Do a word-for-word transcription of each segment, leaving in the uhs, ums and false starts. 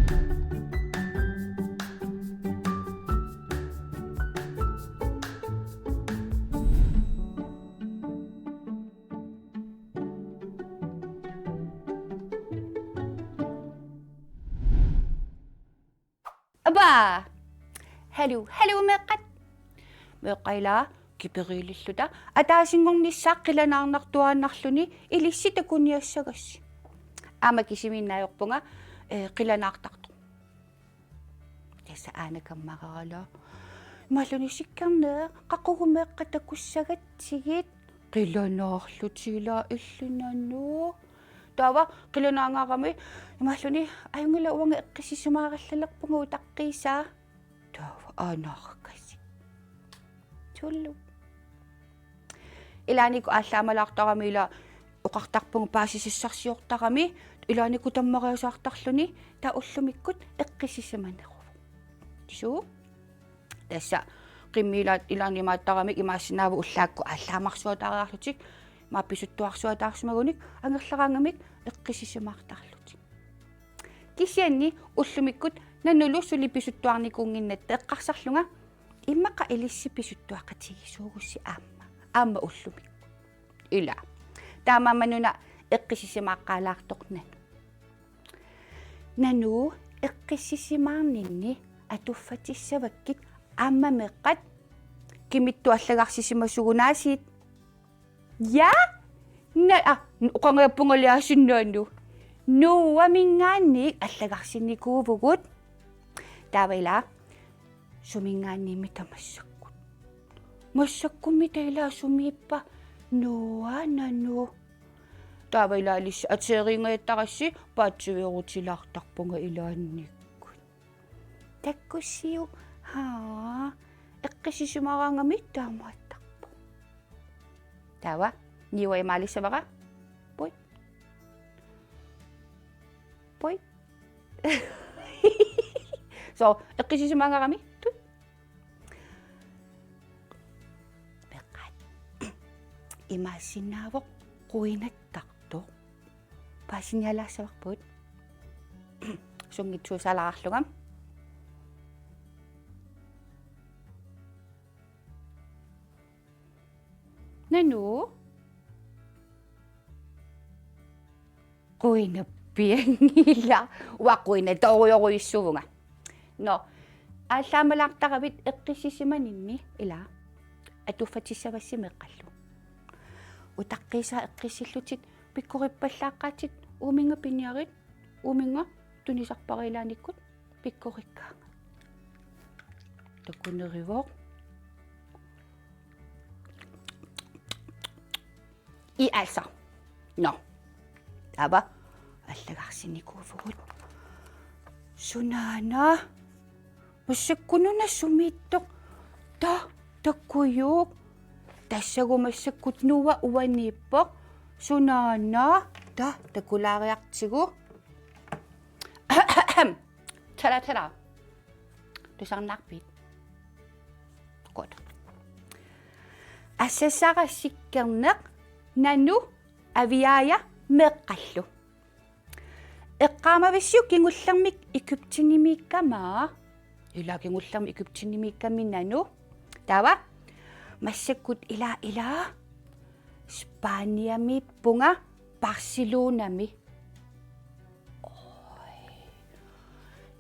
Aba! Haluu, haluu meeqqat. Meeqqat ilaa kiperiililluta. Ataasinngornissaa qilanaarnartuaannarluni ilissi takuniassagassi. Aamma kisimiinnaajorpunga, eh, qilanaartartoq. Tassa aana kammararalaa. Imaalluni: Sikkerneq, qaqugu meeqqat takussagatsigit? Qilanaarlutik ilaa, illit Nanu. Taava qilanaangaarami imaalluni: Ajunngilaq, uanga eqqissisimaarallalerpunga utaqqiisaa. Taava aanaarakasik. Tullu. Ilaannikkut aallaammalaartarami ilaa oqartarpunga paasisassarsiortarami, ilaannikkut tammariasaartarluni, taava ullumikkut eqqissisimaneruvoq. Suu? Tassa qimmit ilaa, ilaanni imaattaramik imaassinnaavoq ullaakkut aallaammarsuataariarlutik, ima pisuttuarsuataarsimagunik angerlaraangamik eqqissisimaartarlutik. Kisianni ullumikkut Nanulu suli pisuttuarnikuunnginnatta eqqarsarlunga: Immaqa ilissi pisuttuaqatigisuugussi aamma, aamma ullumikkut. Ilaa. Taamaammat una eqqissisimaaqqaalaartoq Nanu. Nanu, eqqissisimaarninni atuffatissavakkit aamma meeqqat. Kimittut allagarsisimasoq una aasiit? Ja? Na-, ah, oqanngippungali aasiit Nanu. Noahminngaanniit allagarsinikuuvugut. Taava ilaa, suminngaanniimmi taava massakkut? Massakkummi taava ilaa sumiippa? Noah, Nanu. Taava ilaa ilissi ateeriingajattagassi paatsiveerutilaartarpunga ilaannikkut. Takkussiuk? Haa. Eqqissisimaaraangami taamaattarpoq. Taava niua imaalissavara. Pui. Pui. So, eqqissisimaaraangami. Tut. Meeqqat. Imaassinnaavoq quinattartoq. Paasinialaassavarput. Sunngitsuusaalaarlunga. Nanu? Quinappianngilaq. Uanga quinatoorujorujussuuvunga. Nå, aallaammalaartaravit eqqissisimaninni ilaa atuffatissavassi meeqqallu. Utaqqiisaa eqqissillutit pikkorippallaaqqaatit, uuminnga piniarit, uuminnga tunisarpara ilaannikkut pikkorikkaangat. Takunerivoq. I altså. Nå. Taava allagarsinikuuvugut. Sunaana? Massakkut una sumiittoq? Taava takujuuk. Tassagu massakkut Noah uaniippoq. Sunaana? Taava takulaariartigu. Tada, tada. Tusarnaarpit? Godt. Asasara, Sikkerneq, Nanu, Aviaja, meeqqallu. Eqqaamavissiuk kingullermik Egyptenimiikkama? Ilaa, kingullermik Egyptenimiikkami, Nanu. Taava massakkut ilaa, ilaa Spaniamiippunga, Barcelonami. Oj.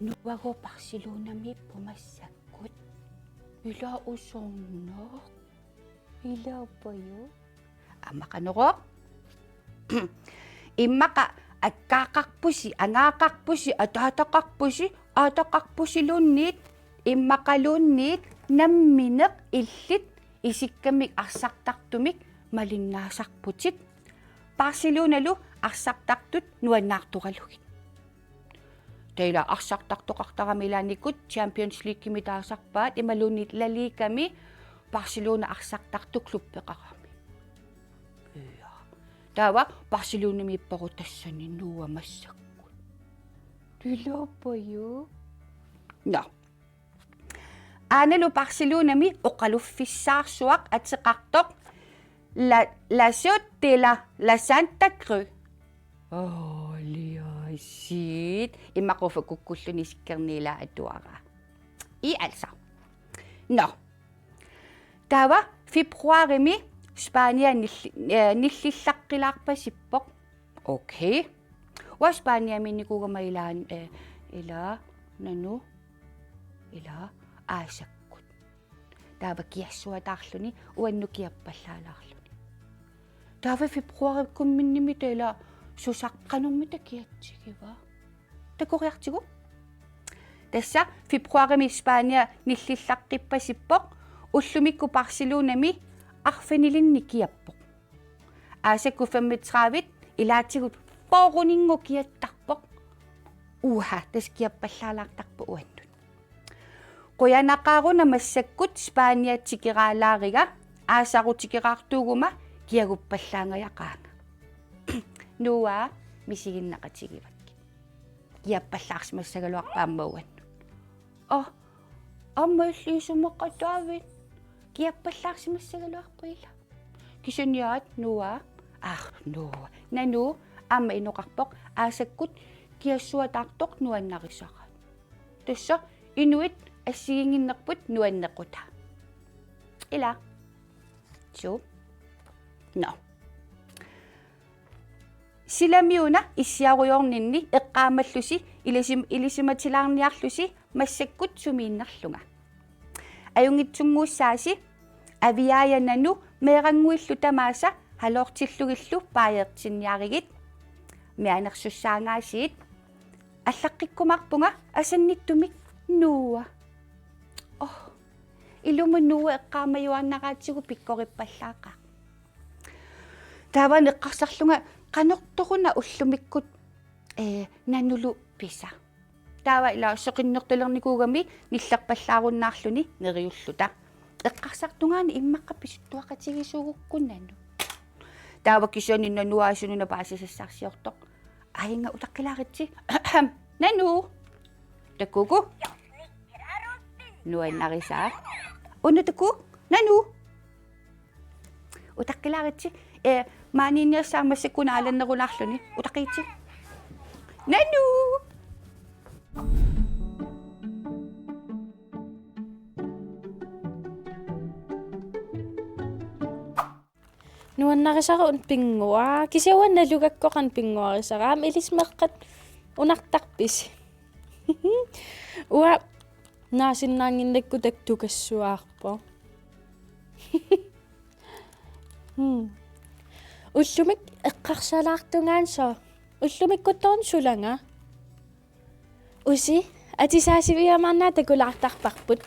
Noahgooq Barcelonamiippoq massakkut. Ilaa, usornaq. Ilaa, pajuvoq. Aamma qanoq? Immaqa akkaaqarpusi, angaaqarpusi, ataataqarpusi, aataqarpusiluunniit, immaqaluunniit nammineq illit isikkamik arsartartumik malinnaasarputit. Barcelonalu arsartartut nuannaartoralugit. Taava arsartartoqartarami ilaannikkut Champions Leaguemi taasarpaat, imaluunniit La Ligami, Barcelona arsartartut klubbeqarami. Ja. Taava Barcelonamiippoq tassani Noah massakkut. Ilaa, pajuvoq. Nå. Aanalu Barcelonami oqaluffissaarsuaq ateqartoq La, La Sot de la, La Santa Cruz. Oj, oj, Siit, immaqa uffa kukkulluni sikkerniilaa atuaraa. I altså. Nå. Taava februarimi Spania nilli-, eh, nillillaqqilaarpasippoq. Okay. Uanga Spaniamiinnikuugama ilaanni, eh, ila, nanu, ila, aasakkut. Taava kiassuataarluni, uannut kiappallaalaarluni. Taava februarikkumminnimi taava ila susaqqanermita kiatsigivaa. Takoriartigu? Tassa februarimi Spania nillillaqqipasippoq, ullumikkut Barcelonami arfinilinnik kiappoq. Aasakkut femogtredive, ilaatigut fyrreninngooq kiattarpoq. Uha, tassa kiappallaalaartarpoq uannut. Qujanaqaaq una massakkut Spania tikeraalaariga, aasarut tikeraartuuguma kiaguppallaangajaqaanga. Noah, misiginnaqatigivakkit. Kiappallaarsimassagaluarpat aamma uannut. Oh, aamma illit isumaqataavit. Kiappallaarsimassagaluarpat ila. Kisianni aat Noah, ah, Noah, nanu aamma inoqarpoq, aasakkut kiassuataartoq nuannarisaraat. Tassa inuit assigiinnginnerput nuannequtaa. Ila. Suu. Nå. Silami una issiarujoorninni eqqaamallusi ilisim-, ilisimatilaarniarlusi massakkut sumiinnerlunga. Ajunngitsunnguussaasi, Aviaja nanu meerannguillu tamaasa halortillugillu paajeertinniarigit. Mianersussaangaasiit. Allaqqikkumaarpunga asannittumik Noah. Oh. Ilumut Noah eqqaamajuaannaraatsigu pikkorippallaaqaaq. Taava eqqarsarlunga qanortoruna ullumikkut, eh, nanulu pisa. Taava ila seqinnertalernikuugami nillerpallaarunnaarluni neriulluta. Eqqarsartungaani immaqa pisuttuaqatigisugukku nanu. Taava kisianni nanu aasiit una paasisassarsiortoq. Aajuna utaqqilaaritsi. Nanu. Takuuku? Nuannarisaa. Una takuu? Nanu. Utaqqilaaritsi. Eh, maaniinniassaaq massakkut una aalannerunaarluni. Utaqqigitsi. Nanu. Nuannarisara una pinnguaa. Kisianni uanga nalugakku qanoq pinnguarisara. Aamma ilissi meeqqat unartarpisi. Uanga naasinnaannginnakku taktukassuaarpoq. Hmm. Ullumi eqqarsalaartungaani soo. Ullumikkuttoruna sulanga. Usi, atisaasiviumaarnaa takulaartarparput.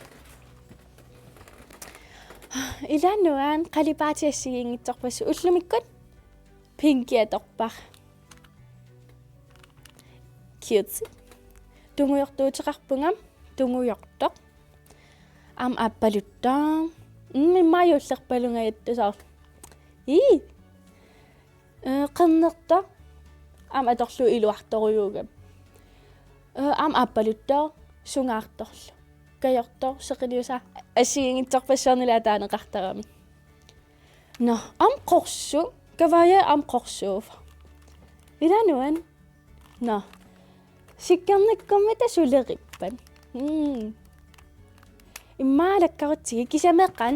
Ila nuann' qalipaatit assigiinngitsorpassuit ullumikkut pinki atorpara. Cute. Tungujortuuteqarpunga, tungujortoq. Aamma aappaluttoq. Mm, immaqa juullerpalungajattut soorlu. Ii. Eh, qernertoq. Aamma atorlugu iluartorujuugami. Eh, aamma aappaluttoq, sungaartorlu. Kajortoq, seqiliusaa. Assigiinngitsorpassuarnik ila taaneqartarami. Nå, aamma qorsuk. Kavaja aamma qorsuuvoq. Ila nuann'. Nå. Sikkernikkummita sulerippat. Mm. Immaqa alakkarutsigit kisianni meeqqat.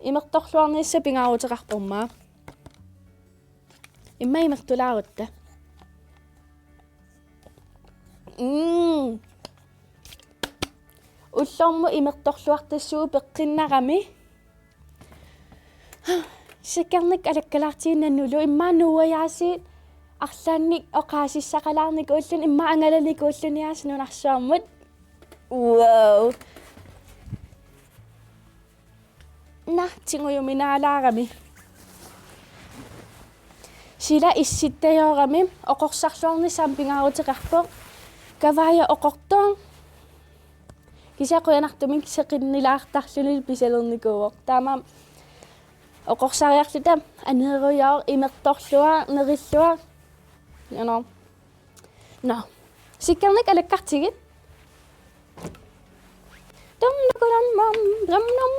Imertorluarnissaq pingaaruteqarpoq aamma. Immaqa imertulaarutta. Mm. Ullormut imertorluartassuugut peqqinnarami. Sikkernikkut alakkalaartiginnarlugu immaqa nuuajaasiit arlaannik oqaasissaqalaarnikuulluni immaqa angalanikuulluniaasiit nunarsuarmut. Wow. Naa, tingujuminaalaarami. Sila issittajoorami oqorsarluarnissaq aamma pingaaruteqarpoq. Kavaja oqortoq. Kisianni qujanartumik seqinnilaartarluni pisalernikuuvoq. Taamaammat oqorsariarluta aneerujoor imertorluaq nerilluaq. Nå. Nå. Sikkernik alakkartigit. Dum, dum, dum, dum, dum, dum.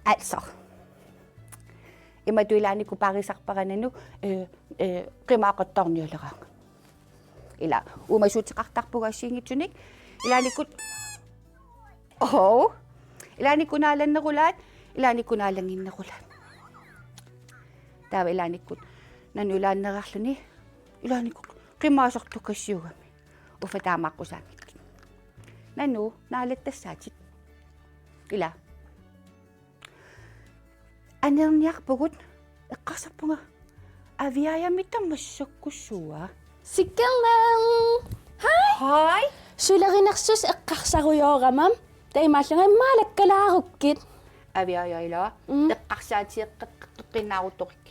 Altså. Imatut ilaanni kupaarisarpara nanu, eh, ee, qimaaqattaarnialeraangat. Ila, uumasuuteqartarpugut assigiinngitsunik. Ilaannikkut, oo. Ilaannikkut naalannerulaat, ilaannikkut naalannginnerulaat. Taava ilaannikkut Nanu ilaanneeriarluni, ilaannikkut qimaasartukassiugami. Uffa taamaaqqusaanngikki. Nanu, naalattassaatit. Ila. Aneerniarpugut, eqqarsarpunga Aviaajamita massakkut sua. Sikkerneq. Hej. Hej. Sulerinersusi eqqarsarujoorama. Taamaallunga immaqa alakkalaarukkit. Aviaajaa ila. Mm. Eqqarsaatigeqqeqqinnaaruttoqik.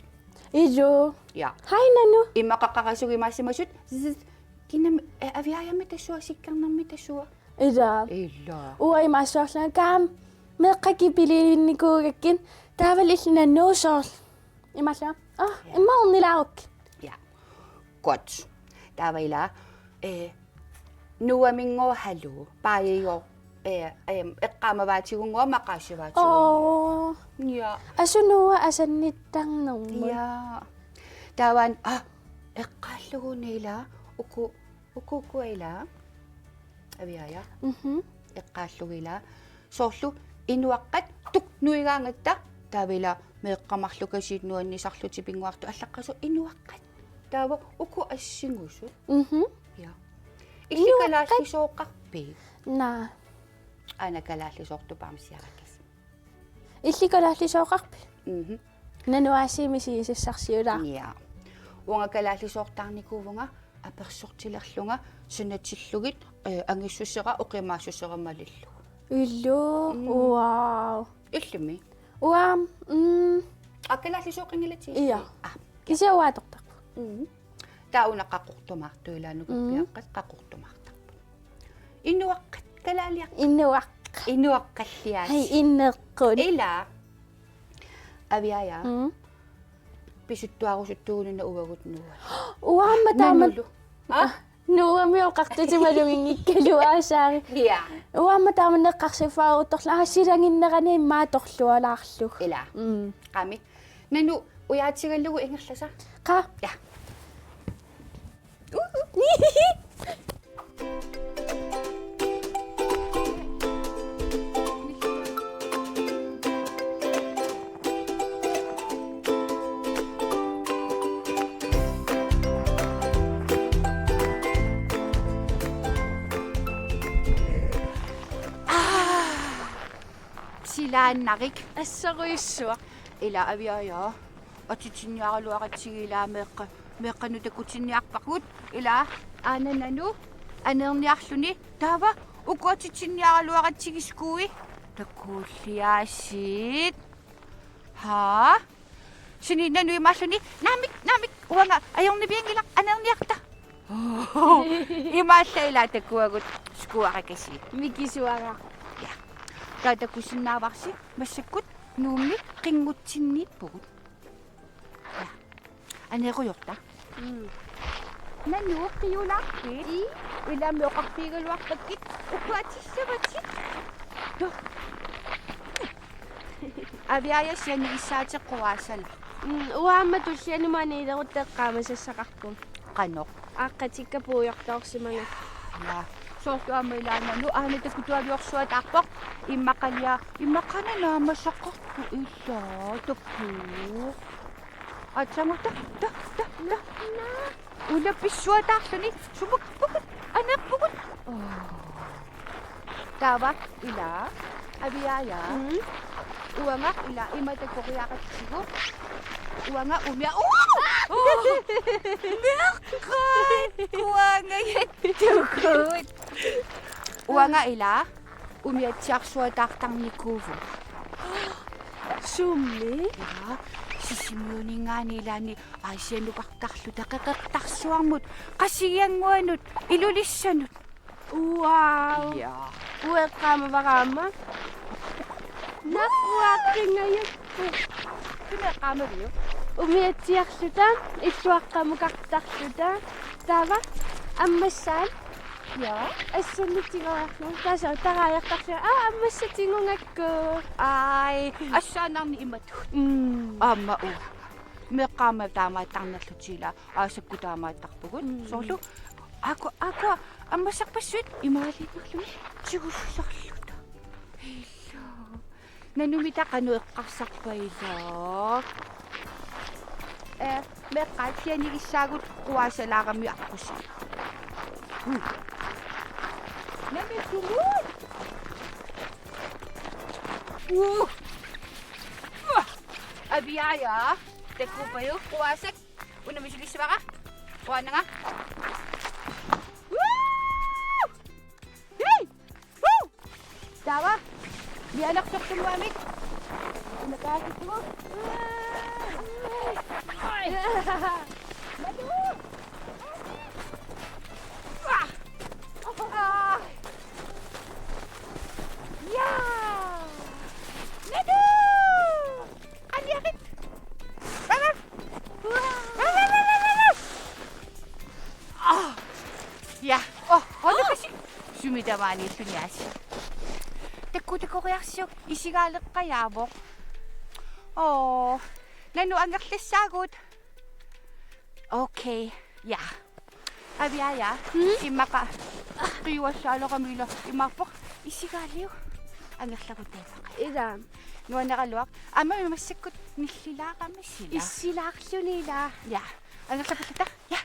Ilu. Ja. Hej Nanu. Immaqa qaqasugi massimasut. Zzz. Kinami, eh, Aviaajamita sua, Sikkernermita sua. Ila. Ila. Uanga imaassuarlunga kaam meeqqakka piliinnikuugakkit taavalu illit Nanu soorlu. Imaallunga. Ah, ja. Immaqa ornilaarukkit. Ja. Godt. Taava ila, eh, Noahminngooq haluu. Paajigooq, eh, em, eqqaamavaatigunngooq maqaasivaatigunngooq. Oo. Ja. Asu Noah asannittarnermut. Ja. Taava, ah, eqqaallugu ila, uku, uku, uku ila. Aviaja. Mhm. Eqqaallugit ila. Soorlu inuaqqat tuk nuigaangatta taava ila meeqqat marluk kasiit nuannisarlutik pinnguartut allaqqasoq inuaqqat. Taava uku assingusut. Mhm. Ja. Illit kalaallisooqarpit? Naa. Aana kalaallisoortup aamma siarakasi. Illit kalaallisooqarpit? Mhm. Nanu aasiit misigisassarsiulaarpoq. Ja. Uanga kalaallisoortarnikuuvunga apersortilerlunga sanatillugit, eh, angissussera oqimaassussera malillugu. Ilu, mm. Wow. Illimmi? Uanga, mm. Aa, kalaallisooqanngilatit? Ja. Ah. Kisianni uanga atortarpunga. Mm. Taava una qaqortumaartoq ila nukappiaqqat, mm, qaqortumaartarput. Inuaqqat kalaaliaqqat. Inuaqqat. Inuaqqalliaasiit. Hej, inneqqut. Ila. Aviaja. Mm. Pisuttuarusuttuugununa uagut Noah. Uanga aamma taama. Nanulu. Ah? Ah, Noahmi oqartutit maluginngikkaluaasaarit. Ja. Uanga aamma taama eqqarsiffaaruttorlunga, aa, silaginnerani immaqa atorlualaarlugu. Ila. Mm. Qami. Nanu ujaatigalugu ingerlasaq. Qaa. Ja. Silaannarik. Assorujussuaq. Ila Aviaja. Atitinniaraluaratsigit ila meeqqa-, meeqqanut takutinniarpagut. Ila aana Nanu aneerniarluni. Taava uku atitinniaraluaratsigit skuui. Takuulliaasiit. Haa? Suni Nanu imaalluni. Naamik, naamik. Uanga ajornavianngilaq aneerniarta. Imaallaat ila takuagut skuuarakasiit. Mikisuara. Ja. Taava takusinnaavarsi massakkut Nuummi qinngutsinniippugut. Ja. Aneerujoorta. Mm. Nanu qiulaarpit? Ii. Ilaami oqarfigigaluarpakkit. Uku atissavatit. Joo. Aviaja sianigissaatiqquaasala. Mm, uanga aamma tulliani maaniilerutta eqqaamasassaqarpunga. Qanoq? Aaqqatikka puigortoorsimagakkit. Ja. Soorlu aamma ilaannalu aana takutualiorsuataarpoq. Immaqalia, immaqaana naamasaqarpoq ila takuuk. Aatsaannguaq ta, ta, ta, ta. Una pissuataarluni sumut pugut aneerpugut. Oh. Taava ila Aviaja. Mm. Uanga ila ima takoriaratsigu. Uanga umia. Oh! Oh! Meeqqat kuangajattugut. Uanga ila umiatsiarsuataartarnikuuvunga. Sumi? Ila Sisimiuninngaanniit ilaanni Aasiannukartarluta qeqertarsuarmut, Qasigiannguanut, Ilulissanut. Wow. Ja. Uanga eqqaamavara aamma. Naquaqqingajakku. Sumi eqqaamaviuk? Umiatsiarluta, illuaqqamukartarluta. Taava ammassaat. Ja. Assannik tigoriarlugu. Tassa taraajartarlunga. Aa, ammassat tigugakku. Ai, assaannarnik imatut. Mm. Aamma uanga. Meeqqat aamma taamaattarnerlutik ilaa, aasakkut taamaattarpugut. Mm. Soorlu, aajuku, aajuku, ammassarpassuit imaaliinnarlugit tigussarluta. Ilaa. Nanumita qanoq eqqarsarpa ilaa? Ee, meeqqat sianigissaagut quaasalaarami aqqusi. Uh. Nami sumut? Uh. Uh. Aviaja, takuuppaju, quaasak. Una misilissavara. Quaananga. Woo! Hei! Woo! Taava. Mianersortunnguamik. Una kaasittugu. Ai. Matu! Ah! Ah! Ja! Matu! Qaniarit! Rarap! Rarap! Ah! Ja. Oh, hold da fast. Sumi tamaaniilluni aasiit. Takuuk, takoriarsiuk, isigaaleqqajaavoq. Oh, Nanu angerlassaagut. Okay, ja. Aviaja, mm? Immaqa qiuassaalorami ila imaappoq isigaaliuk angerlagut taava. Ila. Nuanneraluaq. Aamma massakkut nillilaarami sila. Issilaarluni ila. Ja. Angerlapallata. Ja.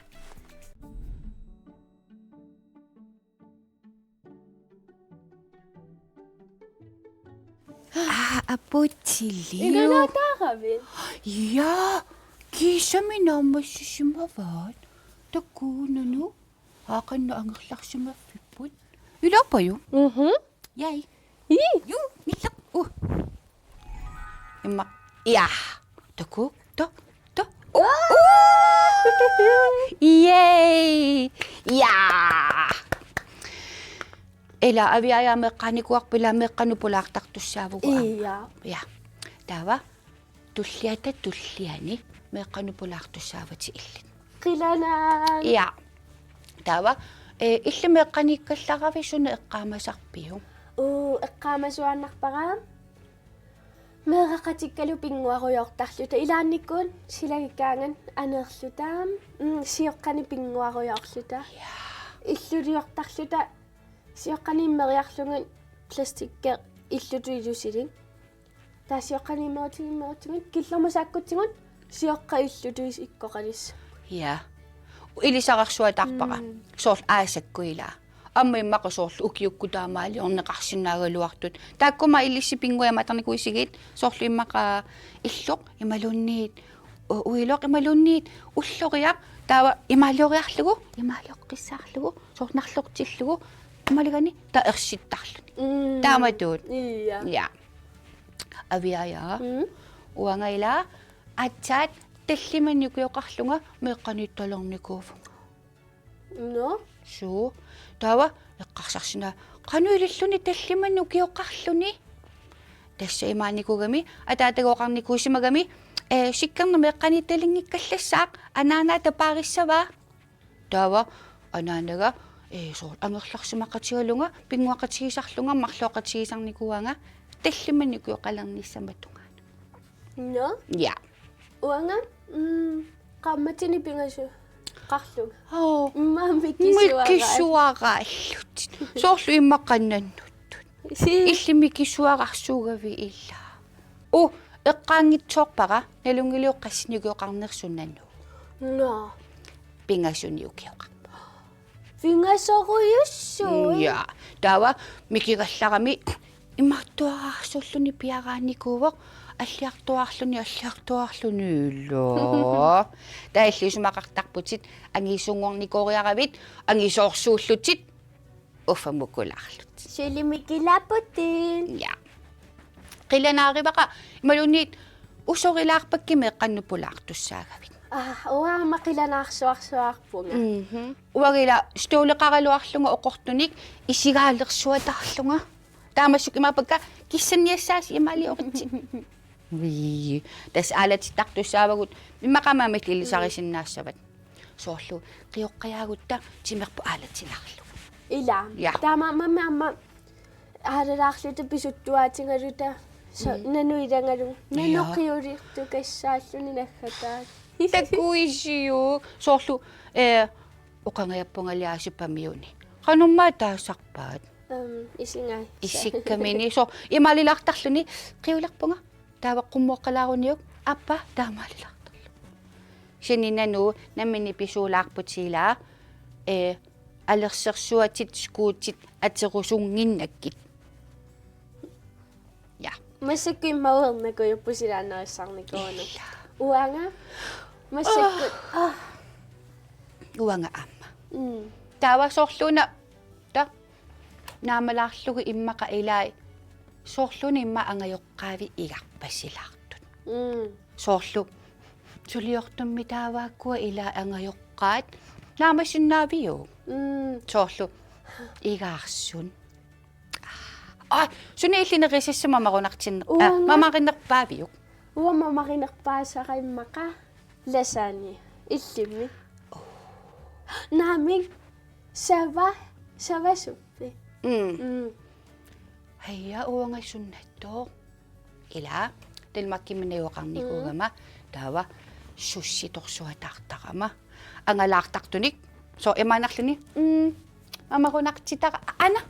Aa, apuutsiliuk. Ilunaataaravit? Ja, kiisami naammassisimavaat. Takuuk, Nanu. Aa, qanoq angerlarsimaffipput. Ilaapaju? Mhm. Jai. Ii. Juu, nilleq. Uh. Imma. Ja. Takuuk. To. To. Aa! Yay! Ja! Ila Aviaja meeqqaanikuuarpa ila meeqqanut pulaartartussaavugut aamma. Ja. Ja. Taava tulliata tulliani meeqqanut pulaartussaavatit illit. Qilanaaq. Ja. Taava, eh, illit meeqqaniikkallaravit suna eqqaamasarpiuk? Uu, eqqaamasuaannarpara. Meeraqatikkalu pinnguarujoortarluta. Ilaannikkut silagikkaangat aneerluta. Mm, sioqqani pinnguarujoorluta. Ja. Illuliortarluta. Sioqqani immeriarlugit plastikki illutut ilusilik. Taava sioqqani immerutsigit, immerutsigit, killormut saakkutsigut, sioqqat illutut is-, ikkoqalissapput. Ja. Ilisarisuataarpara. Mm. Soorlu aasakkut ila. Aamma immaqa soorlu ukiukkut taamaaliorneqarsinnaagaluartut. Taakkuma ilissi pinnguamik atornikuusigit, soorlu immaqa illoq, imaluunniit, u-, uiloq, imaluunniit, ulloriaq, taava imaalioriarlugu, imaalioqqissaarlugu, soorlu narlortillugu, imaluunniit, taava ersittarluni. Mm. Taamatut. Ja. Ja. Aviaja. Mm. Uanga ila aatsaat tallimanik ukioqarlunga meeqqaniittalernikuuvunga. Nå? Suu. Taava eqqarsarsinnaavara qanoq ililluni tallimanik ukioqarluni. Tassa imaannikugami, ataatagooqarnikuusimagami, eh, Sikkerneq meeqqaniittalinngikkallassaaq, anaanaata paarissavaa. Taava anaanaga, eh, soorlu angerlarsimaqatigalunga, pinnguaqatigisarlunga, marluaqatigisarnikuuanga, tallimanik ukioqalernissamut tungaanut. Nå? Ja. Uanga, mm, qaammatini pingasuqarlunga. Oo. Immaqa mikisuara-, mikisuaraallutit. Soorlu immaqa qanannuttut. Si- Illit mikisuararsuugavit ila. Uu, eqqaanngitsoorpara, nalunngiliuk qassinik ukioqarnersoq Nanu? Nå. Pingasunik ukioqarpoq. Pingasorujussuit? Ja, taava mikigallarami imaattuararsuulluni piaraannikuuvoq, alliartuaarluni, alliartuaarluni ila. Taava illit isumaqartarputit, angisunngornikooriaravit, angisoorsuullutit, uffa mukulaarlutit. Suli mikilaapputsit. Ja. Qilanaarivara, imaluunniit usorilaarpakkit meeqqannut pulaartussaagavit. Aa, uanga aamma qilanaarsuarsuarpunga. Mhm. Uanga ila stooleqaraluarlunga oqortunik isigaalersuataarlunga. Taamaasilluta imaappakka kissanniassaasi imaaliortitsi. Ui, tassa aalatittartussaavagut immaqa aamma ilisarisinnaassavat. Soorlu qioqqajaagutta timerput aalatilaarlugu. Ila. Ja. Taamaammat aamma aalalaarluta pisuttuaatigaluta so-, mm, Nanu ilagalugu. Nanu, ja, qiulirtukassaalluni naggataat. Takuisiuk. Soorlu, eh, oqangajappungaliaasipamiuni. Qanummaa taasarpaat. Øhm, isingai. Isikkamini. So, imaalilaartarluni qiulerpunga. Taava qummuoqqalaaruniuk. Appa, taamaalilaartarlu. Sininanu nammineq pisuulaarput ilaa, eh, alersersuatit skuutit aterusunnginnakkit. Ja. Massakkut imma uernakujupput silaannarissaarnikuuneq. Ila. Uanga. Massakkut. Ah. Uanga aamma. Mm. Taava soorluuna ta naamalaarlugu immaqa ilai soorluuna imma angajoqqaavi igarpasilaartut. Mm. Soorlu suliortummi taavaakkua ilaa angajoqqaat naamasinnaaviuk. Mm. Soorlu igaarsut. Aa, suna illit nerisassaat mamarunartinner-, aa, uanga. Mamarinerpaaviuk? Uanga mamarinerpaasara immaqa lasagne illimmi. Naamik sava, savasuppi. Mm. Mm. Haja uanga sunnattooq. Ila, Danmarkimi najugaqarnikuugama, mm, taava sussitorsuataartarama. Angalaartartunik, so imaannarluni. Mm. Mamarunartitara ana.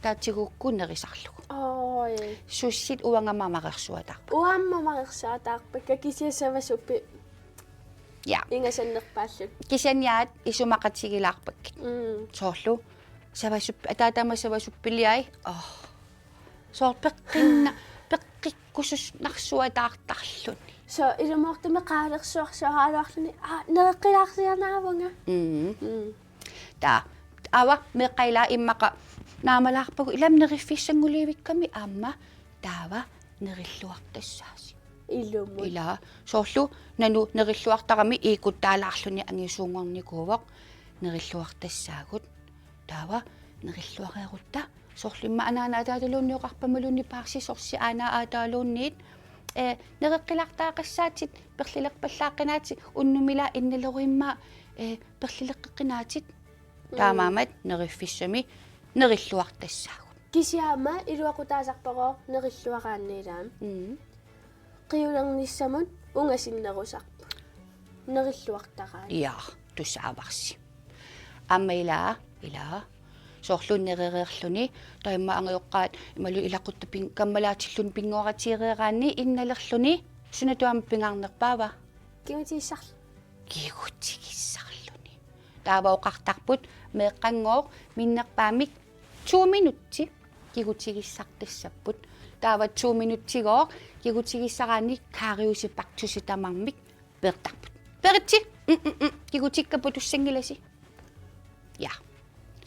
Taava tigukkut nerisarlugu. Oj. Sussit uanga mamarersuataarpakka. Uanga mamarersuataarpakka kisianni savasuppi. Ja. Ingasannerpaallutik. Kisianni aat isumaqatigilaarpakkit. Mm. Soorlu savasuppi, ataatama savasuppiliai. Oh. Soorlu peqqinna-, peqqikkusunnarsuataartarluni. So, ilumoortumik qaalersuarsuaraluarluni, aa, nereqqilaarsianaavunga. Mm. Mm. Taava, aava, meeqqat ilaa immaqa naamalaarpagut, ilami neriffissanngulivikkami aamma, taava, nerilluartassaasi. Ilumut. Ila, soorlu, nanu nerilluartarami iikkuttaalaarluni angisuunngornikuuvoq, nerilluartassaagut. Taava, nerilluareerutta, soorlu imma anaana ataataluunniit oqarpammaluunniit paarsisorsi aanaa aataaluunniit, eh, nereqqilaartaqassaatit, perlilerpallaaqqinaatit, unnummilaa innaleruimmaa, eh, perlileqqeqqinaatit. Mm. Taamaammat neriffissami nerilluartassaagut. Kisianni aamma iluaqutaasarpara nerilluaraanni ilaa. Mm. Qiulernissamut ungasinnerusarput. Nerilluartaraanni. Ja, tusaavarsi. Aamma ilaa, ilaa. Soorlu nerereerluni, taava imma angajoqqaat, imaluunniit ilaquttat pin-, kammalaatilluni pinnguaratigereeraanni innalerluni, sunatut aamma pingaarnerpaava? Kigutigissarlu-. Kigutigissarluni. Taava oqartarput meeqqanngooq minnerpaamik to minutsi kigutigissartassapput. Taava to minutsigooq kigutigissaraanni kariusip baktusip tamarmik peertarput. Peeritsi, mm, mm, mm, kigutikka putussanngilasi. Ja.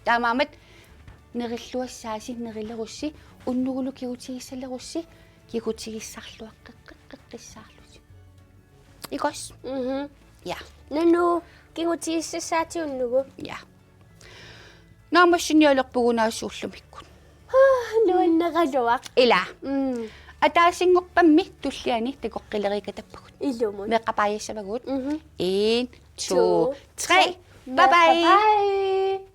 Taamaammat nerilluassaasi, nerilerussi, unnugulu kigutigissalerussi, kigutigissarluaqqeqqeqqissaarlusi. Ikos? Mhm. Ja. Nanu, kigutigissassaatit unnugu. Ja. Naammassinialerpugut naassuullumikkut. Ah, nuanneraluaq. Ila. Mm. Ataasinngorpammi tulliani takoqqileriikatappagut. Ilumut. Meeqqat paajassavagut. Mhm. En, to, to, tre. Tre. Bye bye. Bye bye.